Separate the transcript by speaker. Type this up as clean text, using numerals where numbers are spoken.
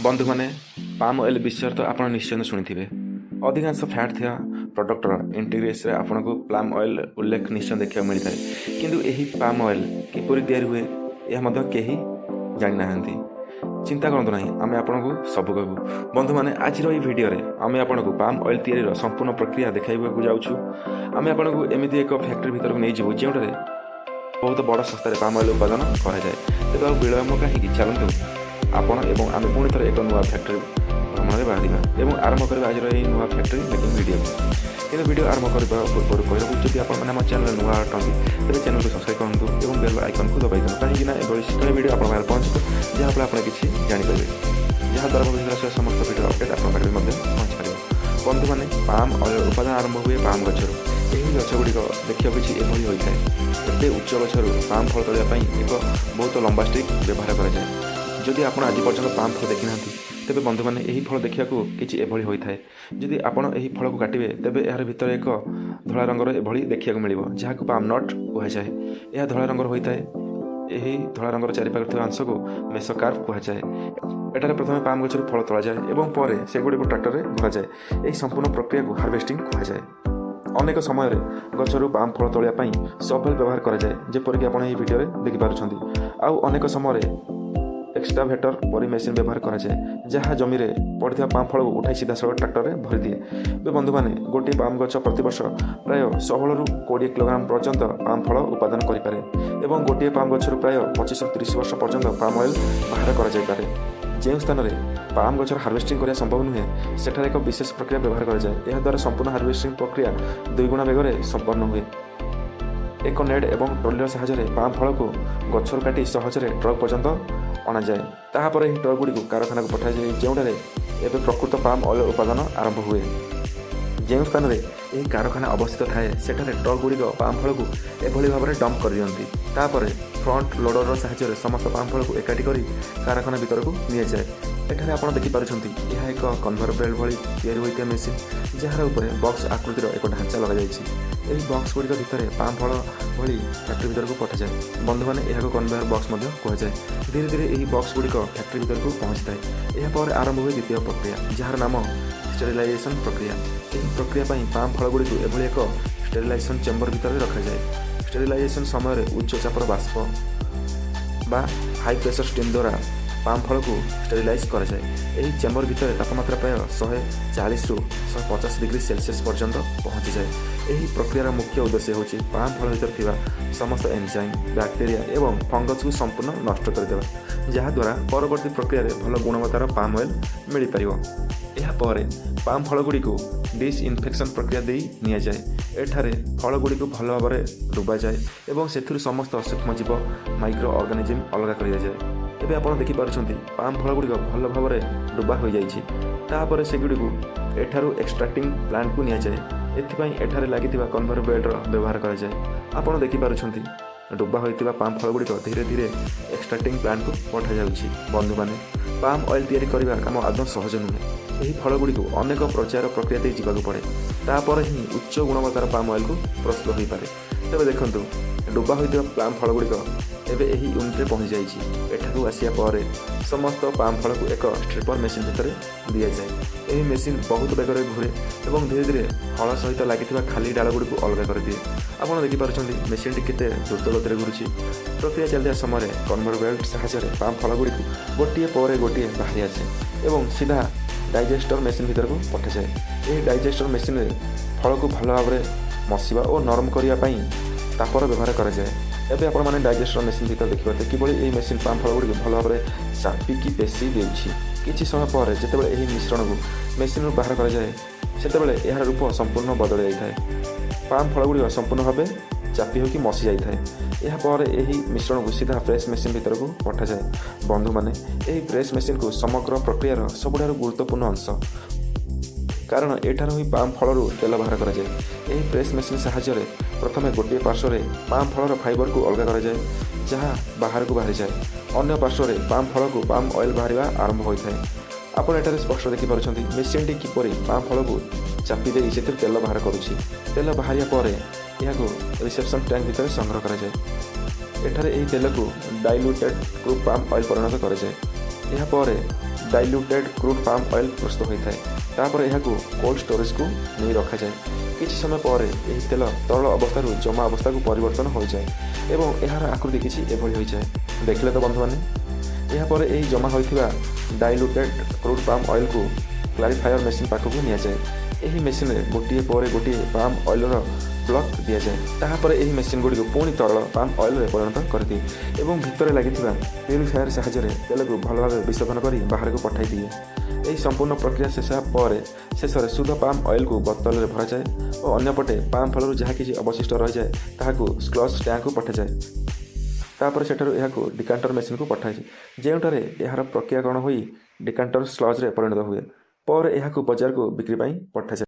Speaker 1: ବନ୍ଧୁମାନେ, palm oil ବିଷୟରେ ତ ଆପଣ ନିଶ୍ଚୟ ଶୁଣିଥିବେ। ଅଧିକାଂଶ ଫ୍ୟାଟ୍ ଥିବା ପ୍ରଡ଼କ୍ଟର ଇନଗ୍ରିଡ଼ିଏଣ୍ଟସରେ ଆପଣଙ୍କୁ ପାମ୍ ଅଏଲ୍ ଉଲ୍ଲେଖ ନିଶ୍ଚୟ ଦେଖିବାକୁ ମିଳିଥାଏ। କିନ୍ତୁ ଏହି ପାମ୍ ଅଏଲ୍ କିପରି ତିଆରି ହୁଏ, ଏହା ମଧ୍ୟ କେହି ଜାଣିନାହାନ୍ତି। ଚିନ୍ତା କରନ୍ତୁ ନାହିଁ, ଆମେ ଆପଣଙ୍କୁ ସବୁ କହିବୁ। ବନ୍ଧୁମାନେ, ଆଜିର ଏହି ଭିଡ଼ିଓରେ ଆମେ ଆପଣଙ୍କୁ ପାମ୍ ଅଏଲ୍ ତିଆରିର ସମ୍ପୂର୍ଣ୍ଣ ପ୍ରକ୍ରିୟା ଦେଖାଇବାକୁ ଯାଉଛୁ। ଆମେ ଆପଣଙ୍କୁ ଏମିତି ଏକ ଫ୍ୟାକ୍ଟ୍ରି ଭିତରକୁ ନେଇଯିବୁ, ଯେଉଁଠାରେ ବହୁତ ବଡ଼ ସଂସ୍ଥାରେ ପାମ୍ ଅଏଲ୍ ଉତ୍ପାଦନ କରାଯାଏ। ତେବେ ଆଉ ବିଳମ୍ବ କାହିଁକି? ଚାଲନ୍ତୁ, ଆପଣ ଏବଂ ଆମେ ପୁଣି ଥରେ ଏକ ନୂଆ ଫ୍ୟାକ୍ଟ୍ରି ଭ୍ରମଣରେ ବାହାରିବା ଏବଂ ଆରମ୍ଭ କରିବା ଆଜିର ଏହି ନୂଆ ଫ୍ୟାକ୍ଟ୍ରି ମେକିଂ ଭିଡ଼ିଓ। କିନ୍ତୁ ଭିଡ଼ିଓ ଆରମ୍ଭ କରିବା ପୂର୍ବରୁ କହି ରଖୁଛୁ, ଯଦି ଆପଣମାନେ ଆମ ଚ୍ୟାନେଲ୍ ନୂଆ ଅଟନ୍ତି, ତେବେ ଚ୍ୟାନେଲକୁ ସବସ୍କ୍ରାଇବ୍ କରନ୍ତୁ ଏବଂ ବେଲ୍ ଆଇକନ୍କୁ ଦବାଇ ଦିଅନ୍ତୁ, କାହିଁକିନା ଏଭଳି ଶିକ୍ଷଣୀୟ ଭିଡ଼ିଓ ଆପଣଙ୍କ ପାଖରେ ପହଞ୍ଚିବ, ଯାହାଫଳରେ ଆପଣ କିଛି ଜାଣିପାରିବେ, ଯାହାଦ୍ୱାରା ଭବିଷ୍ୟତରେ ଆସୁଥିବା ସମସ୍ତ ଭିଡ଼ିଓ ଅପଡ଼େଟ୍ ଆପଣଙ୍କ ପାଖରେ ମଧ୍ୟ ପହଞ୍ଚିପାରିବ। ବନ୍ଧୁମାନେ, ପାମ୍ ଅଏଲ୍ ଉତ୍ପାଦନ ଆରମ୍ଭ ହୁଏ ପାମ୍ ଗଛରୁ। ଏହି ଗଛ ଗୁଡ଼ିକ ଦେଖିବାକୁ କିଛି ଏଭଳି ହୋଇଥାଏ। ଏତେ ଉଚ୍ଚ ଗଛରୁ ପାମ୍ ଫଳ ତୋଳିବା ପାଇଁ ଏକ ବହୁତ ଲମ୍ବା ଷ୍ଟିକ୍ ବ୍ୟବହାର କରାଯାଏ। ଯଦି ଆପଣ ଆଜି ପର୍ଯ୍ୟନ୍ତ ପାମ୍ ଫଳ ଦେଖିନାହାନ୍ତି, ତେବେ ବନ୍ଧୁମାନେ, ଏହି ଫଳ ଦେଖିବାକୁ କିଛି ଏଭଳି ହୋଇଥାଏ। ଯଦି ଆପଣ ଏହି ଫଳକୁ କାଟିବେ, ତେବେ ଏହାର ଭିତରେ ଏକ ଧଳା ରଙ୍ଗର ଏଭଳି ଦେଖିବାକୁ ମିଳିବ, ଯାହାକୁ ପାମ୍ not କୁହାଯାଏ। ଏହା ଧଳା ରଙ୍ଗର ହୋଇଥାଏ। ଏହି ଧଳା ରଙ୍ଗର ଚାରିପାଖରେ ଥିବା ଅଂଶକୁ ମେସୋକାର୍ପ କୁହାଯାଏ। ଏଠାରେ ପ୍ରଥମେ ପାମ୍ ଗଛରୁ ଫଳ ତୋଳାଯାଏ ଏବଂ ପରେ ସେଗୁଡ଼ିକୁ ଟ୍ରାକ୍ଟରରେ ଭରାଯାଏ। ଏହି ସମ୍ପୂର୍ଣ୍ଣ ପ୍ରକ୍ରିୟାକୁ ହାର୍ଭେଷ୍ଟିଂ କୁହାଯାଏ। ଅନେକ ସମୟରେ ଗଛରୁ ପାମ୍ ଫଳ ତୋଳିବା ପାଇଁ ସଭେଲ ବ୍ୟବହାର କରାଯାଏ, ଯେପରିକି ଆପଣ ଏହି ଭିଡ଼ିଓରେ ଦେଖିପାରୁଛନ୍ତି। ଆଉ ଅନେକ ସମୟରେ ଏକ୍ସକାଭେଟର ପରି ମେସିନ୍ ବ୍ୟବହାର କରାଯାଏ, ଯାହା ଜମିରେ ପଡ଼ିଥିବା ପାମ୍ ଫଳକୁ ଉଠାଇ ସିଧାସଳଖ ଟ୍ରାକ୍ଟରରେ ଭରିଦିଏ। ଏବେ ବନ୍ଧୁମାନେ, ଗୋଟିଏ ପାମ୍ ଗଛ ପ୍ରତିବର୍ଷ ପ୍ରାୟ 16ରୁ 20 କିଲୋଗ୍ରାମ ପର୍ଯ୍ୟନ୍ତ ପାମ୍ ଫଳ ଉତ୍ପାଦନ କରିପାରେ ଏବଂ ଗୋଟିଏ ପାମ୍ ଗଛରୁ ପ୍ରାୟ 25ରୁ 30 ବର୍ଷ ପର୍ଯ୍ୟନ୍ତ ପାମ୍ ଅଏଲ୍ ବାହାର କରାଯାଇପାରେ। ଯେଉଁ ସ୍ଥାନରେ ପାମ୍ ଗଛର ହାର୍ଭେଷ୍ଟିଂ କରିବା ସମ୍ଭବ ନୁହେଁ, ସେଠାରେ ଏକ ବିଶେଷ ପ୍ରକ୍ରିୟା ବ୍ୟବହାର କରାଯାଏ। ଏହାଦ୍ୱାରା ସମ୍ପୂର୍ଣ୍ଣ ହାର୍ଭେଷ୍ଟିଂ ପ୍ରକ୍ରିୟା ଦୁଇଗୁଣା ବେଗରେ ସମ୍ପନ୍ନ ହୁଏ। ଏକ ନେଟ୍ ଏବଂ ଟ୍ରଲିର ସାହାଯ୍ୟରେ ପାମ୍ ଫଳକୁ ଗଛରୁ କାଟି ସହଜରେ ଟ୍ରକ୍ ପର୍ଯ୍ୟନ୍ତ ଅଣାଯାଏ। ତାହାପରେ ଏହି ଟ୍ରକ୍ ଗୁଡ଼ିକୁ କାରଖାନାକୁ ପଠାଯାଏ, ଯେଉଁଠାରେ ଏବେ ପ୍ରକୃତ ପାମ୍ ଅଏଲ୍ ଉତ୍ପାଦନ ଆରମ୍ଭ ହୁଏ। ଯେଉଁ ସ୍ଥାନରେ ଏହି କାରଖାନା ଅବସ୍ଥିତ ଥାଏ, ସେଠାରେ ଟ୍ରକ୍ ଗୁଡ଼ିକ ପାମ୍ ଫଳକୁ ଏଭଳି ଭାବରେ ଡମ୍ପ କରିଦିଅନ୍ତି। ତାପରେ ଫ୍ରଣ୍ଟ ଲୋଡରର ସାହାଯ୍ୟରେ ସମସ୍ତ ପାମ୍ ଫଳକୁ ଏକାଠି କରି କାରଖାନା ଭିତରକୁ ନିଆଯାଏ। ଏଠାରେ ଆପଣ ଦେଖିପାରୁଛନ୍ତି, ଏହା ଏକ କନଭେୟର ବେଲ୍ଟ ଭଳି ତିଆରି ହୋଇଥିବା ମେସିନ୍, ଯାହାର ଉପରେ ବକ୍ସ ଆକୃତିର ଏକ ଢାଞ୍ଚା ଲଗାଯାଇଛି। ଏହି ବକ୍ସ ଗୁଡ଼ିକ ଭିତରେ ପାମ୍ ଫଳ ଭରି ଫ୍ୟାକ୍ଟ୍ରି ଭିତରକୁ ପଠାଯାଏ। ବନ୍ଧୁମାନେ, ଏହାକୁ କନଭେୟର ବକ୍ସ ମଧ୍ୟ କୁହାଯାଏ। ଧୀରେ ଧୀରେ ଏହି ବକ୍ସ ଗୁଡ଼ିକ ଫ୍ୟାକ୍ଟ୍ରି ଭିତରକୁ ପହଞ୍ଚିଥାଏ। ଏହାପରେ ଆରମ୍ଭ ହୁଏ ଦ୍ୱିତୀୟ ପ୍ରକ୍ରିୟା, ଯାହାର ନାମ ଷ୍ଟେରିଲାଇଜେସନ୍ ପ୍ରକ୍ରିୟା। ଏହି ପ୍ରକ୍ରିୟା ପାଇଁ ପାମ୍ ଫଳଗୁଡ଼ିକୁ ଏଭଳି ଏକ ଷ୍ଟେରିଲାଇଜେସନ୍ ଚେମ୍ବର ଭିତରେ ରଖାଯାଏ। ଷ୍ଟେରିଲାଇଜେସନ୍ ସମୟରେ ଉଚ୍ଚ ଚାପର ବାଷ୍ପ ବା ହାଇ ପ୍ରେସର ଷ୍ଟିମ୍ ଦ୍ୱାରା ପାମ୍ ଫଳକୁ ଷ୍ଟେରିଲାଇଜ୍ କରାଯାଏ। ଏହି ଚେମ୍ବର ଭିତରେ ତାପମାତ୍ରା ପ୍ରାୟ 140ରୁ 150 ଡିଗ୍ରୀ ସେଲସିୟସ୍ ପର୍ଯ୍ୟନ୍ତ ପହଞ୍ଚିଯାଏ। ଏହି ପ୍ରକ୍ରିୟାର ମୁଖ୍ୟ ଉଦ୍ଦେଶ୍ୟ ହେଉଛି ପାମ୍ ଫଳ ଭିତରେ ଥିବା ସମସ୍ତ ଏନଜାଇମ୍, ବ୍ୟାକ୍ଟେରିଆ ଏବଂ ଫଙ୍ଗସକୁ ସମ୍ପୂର୍ଣ୍ଣ ନଷ୍ଟ କରିଦେବା, ଯାହାଦ୍ୱାରା ପରବର୍ତ୍ତୀ ପ୍ରକ୍ରିୟାରେ ଭଲ ଗୁଣବତ୍ତାର ପାମ୍ ଅଏଲ୍ ମିଳିପାରିବ। ଏହାପରେ ପାମ୍ ଫଳଗୁଡ଼ିକୁ ଡିସ୍ଇନଫେକ୍ସନ୍ ପ୍ରକ୍ରିୟା ଦେଇ ନିଆଯାଏ। ଏଠାରେ ଫଳଗୁଡ଼ିକୁ ଭଲ ଭାବରେ ଡୁବାଯାଏ ଏବଂ ସେଥିରୁ ସମସ୍ତ ସୂକ୍ଷ୍ମଜୀବ, ମାଇକ୍ରୋ ଅର୍ଗାନିଜିମ୍ ଅଲଗା କରିଦିଆଯାଏ। ଏବେ ଆପଣ ଦେଖିପାରୁଛନ୍ତି, ପାମ୍ ଫଳଗୁଡ଼ିକ ଭଲ ଭାବରେ ଡୁବା ହୋଇଯାଇଛି। ତାପରେ ସେଗୁଡ଼ିକୁ ଏଠାରୁ ଏକ୍ସଟ୍ରାକ୍ଟିଂ ପ୍ଲାଣ୍ଟକୁ ନିଆଯାଏ। ଏଥିପାଇଁ ଏଠାରେ ଲାଗିଥିବା କନଭେୟର ବେଲ୍ଟର ବ୍ୟବହାର କରାଯାଏ। ଆପଣ ଦେଖିପାରୁଛନ୍ତି, ଡୁବା ହୋଇଥିବା ପାମ୍ ଫଳଗୁଡ଼ିକ ଧୀରେ ଧୀରେ ଏକ୍ସଟ୍ରାକ୍ଟିଂ ପ୍ଲାଣ୍ଟକୁ ପଠାଯାଉଛି। ବନ୍ଧୁମାନେ, ପାମ୍ ଅଏଲ୍ ତିଆରି କରିବା କାମ ଆଦୌ ସହଜ ନୁହେଁ। ଏହି ଫଳଗୁଡ଼ିକୁ ଅନେକ ପର୍ଯ୍ୟାୟର ପ୍ରକ୍ରିୟା ଦେଇ ଯିବାକୁ ପଡ଼େ, ତାପରେ ହିଁ ଉଚ୍ଚ ଗୁଣବତ୍ତାର ପାମ୍ ଅଏଲ୍କୁ ପ୍ରସ୍ତୁତ ହୋଇପାରେ। ତେବେ ଦେଖନ୍ତୁ, ଡୁବା ହୋଇଥିବା ପାମ୍ ଫଳଗୁଡ଼ିକ ଏବେ ଏହି ୟୁନିଟ୍ରେ ପହଞ୍ଚିଯାଇଛି। ଏଠାକୁ ଆସିବା ପରେ ସମସ୍ତ ପାମ୍ ଫଳକୁ ଏକ ଷ୍ଟ୍ରିପର ମେସିନ୍ ଭିତରେ ଦିଆଯାଏ। ଏହି ମେସିନ୍ ବହୁତ ବେଗରେ ଘୁରେ ଏବଂ ଧୀରେ ଧୀରେ ଫଳ ସହିତ ଲାଗିଥିବା ଖାଲି ଡାଳଗୁଡ଼ିକୁ ଅଲଗା କରିଦିଏ। ଆପଣ ଦେଖିପାରୁଛନ୍ତି, ମେସିନ୍ଟି କେତେ ଦ୍ରୁତ ଗତିରେ ଘୁରୁଛି। ପ୍ରକ୍ରିୟା ଚାଲିଥିବା ସମୟରେ କନଭେୟର ବେଲ୍ଟ ସାହାଯ୍ୟରେ ପାମ୍ ଫଳଗୁଡ଼ିକୁ ଗୋଟିଏ ପରେ ଗୋଟିଏ ବାହାରି ଆସେ ଏବଂ ସିଧା ଡାଇଜେଷ୍ଟର ମେସିନ୍ ଭିତରକୁ ପଠାଯାଏ। ଏହି ଡାଇଜେଷ୍ଟର ମେସିନ୍ରେ ଫଳକୁ ଭଲ ଭାବରେ ମସିବା ଓ ନରମ କରିବା ପାଇଁ ତାପର ବ୍ୟବହାର କରାଯାଏ। ଏବେ ଆପଣମାନେ ଡାଇଜେଷ୍ଟର ମେସିନ୍ ଭିତରେ ଦେଖିପାରୁଥିବେ, କିଭଳି ଏହି ମେସିନ୍ ପାମ୍ ଫଳଗୁଡ଼ିକୁ ଭଲ ଭାବରେ ଚାପିକି ପେଶି ଦେଉଛି। କିଛି ସମୟ ପରେ ଯେତେବେଳେ ଏହି ମିଶ୍ରଣକୁ ମେସିନ୍ରୁ ବାହାର କରାଯାଏ, ସେତେବେଳେ ଏହାର ରୂପ ସମ୍ପୂର୍ଣ୍ଣ ବଦଳି ଯାଇଥାଏ। ପାମ୍ ଫଳଗୁଡ଼ିକ ସମ୍ପୂର୍ଣ୍ଣ ଭାବେ ଚାପି ହୋଇକି ମସି ଯାଇଥାଏ। ଏହାପରେ ଏହି ମିଶ୍ରଣକୁ ସିଧା ପ୍ରେସ୍ ମେସିନ୍ ଭିତରକୁ ପଠାଯାଏ। ବନ୍ଧୁମାନେ, ଏହି ପ୍ରେସ୍ ମେସିନ୍କୁ ସମଗ୍ର ପ୍ରକ୍ରିୟାର ସବୁଠାରୁ ଗୁରୁତ୍ୱପୂର୍ଣ୍ଣ ଅଂଶ, କାରଣ ଏଠାରୁ ହିଁ ପାମ୍ ଫଳରୁ ତେଲ ବାହାର କରାଯାଏ। ଏହି ପ୍ରେସ୍ ମେସିନ୍ ସାହାଯ୍ୟରେ ପ୍ରଥମେ ଗୋଟିଏ ପାର୍ଶ୍ୱରେ ପାମ୍ ଫଳର ଫାଇବରକୁ ଅଲଗା କରାଯାଏ, ଯାହା ବାହାରକୁ ବାହାରିଯାଏ। ଅନ୍ୟ ପାର୍ଶ୍ୱରେ ପାମ୍ ଫଳକୁ ପାମ୍ ଅଏଲ୍ ବାହାରିବା ଆରମ୍ଭ ହୋଇଥାଏ। ଆପଣ ଏଠାରେ ସ୍ପଷ୍ଟ ଦେଖିପାରୁଛନ୍ତି, ମେସିନ୍ଟି କିପରି ପାମ୍ ଫଳକୁ ଚାପି ଦେଇ ସେଥିରୁ ତେଲ ବାହାର କରୁଛି। ତେଲ ବାହାରିବା ପରେ ଏହାକୁ ରିସେପ୍ସନ୍ ଟ୍ୟାଙ୍କ ଭିତରେ ସଂଗ୍ରହ କରାଯାଏ। ଏଠାରେ ଏହି ତେଲକୁ ଡାଇଲ୍ୟୁଟେଡ୍ କ୍ରୁଡ୍ ପାମ୍ ଅଏଲ୍ ପରିଣତ କରାଯାଏ। ଏହାପରେ ଡାଇଲ୍ୟୁଟେଡ୍ କ୍ରୁଡ୍ ପାମ୍ ଅଏଲ୍ ପ୍ରସ୍ତୁତ ହୋଇଥାଏ। ତାପରେ ଏହାକୁ କୋଲ୍ଡ ଷ୍ଟୋରେଜକୁ ନେଇ ରଖାଯାଏ। କିଛି ସମୟ ପରେ ଏହି ତେଲ ତରଳ ଅବସ୍ଥାରୁ ଜମା ଅବସ୍ଥାକୁ ପରିବର୍ତ୍ତନ ହୋଇଯାଏ ଏବଂ ଏହାର ଆକୃତି କିଛି ଏଭଳି ହୋଇଯାଏ। ଦେଖିଲେ ତ ବନ୍ଧୁମାନେ? ଏହାପରେ ଏହି ଜମା ହୋଇଥିବା ଡାଇଲ୍ୟୁଟେଡ୍ କ୍ରୁଡ୍ ପାମ୍ ଅଏଲ୍କୁ କ୍ଲାରିଫାୟର ମେସିନ୍ ପାଖକୁ ନିଆଯାଏ। ଏହି ମେସିନ୍ରେ ଗୋଟିଏ ପରେ ଗୋଟିଏ ପାମ୍ ଅଏଲ୍ର ବ୍ଲକ୍ ଦିଆଯାଏ। ତାହାପରେ ଏହି ମେସିନ୍ ଗୁଡ଼ିକୁ ପୁଣି ତରଳ ପାମ୍ ଅଏଲ୍ରେ ପରିଣତ କରିଦିଏ ଏବଂ ଭିତରେ ଲାଗିଥିବା ପ୍ୟୁରିଫାୟର ସାହାଯ୍ୟରେ ତେଲକୁ ଭଲ ଭାବେ ବିଶୋଧନ କରି ବାହାରକୁ ପଠାଇ ଦିଏ। ଏହି ସମ୍ପୂର୍ଣ୍ଣ ପ୍ରକ୍ରିୟା ଶେଷ ହେବା ପରେ ଶେଷରେ ଶୁଦ୍ଧ ପାମ୍ ଅଏଲ୍କୁ ବୋତଲରେ ଭରାଯାଏ ଓ ଅନ୍ୟପଟେ ପାମ୍ ଫଳରୁ ଯାହା କିଛି ଅବଶିଷ୍ଟ ରହିଯାଏ, ତାହାକୁ ସ୍ଲଜ୍ ଟ୍ୟାଙ୍କକୁ ପଠାଯାଏ। ତାପରେ ସେଠାରୁ ଏହାକୁ ଡିକାଣ୍ଟର ମେସିନ୍କୁ ପଠାଯାଏ, ଯେଉଁଠାରେ ଏହାର ପ୍ରକ୍ରିୟାକରଣ ହୋଇ ଡିକାଣ୍ଟର ସ୍ଲଜ୍ରେ ପରିଣତ ହୁଏ। ପରେ ଏହାକୁ ବଜାରକୁ ବିକ୍ରି ପାଇଁ ପଠାଯାଏ।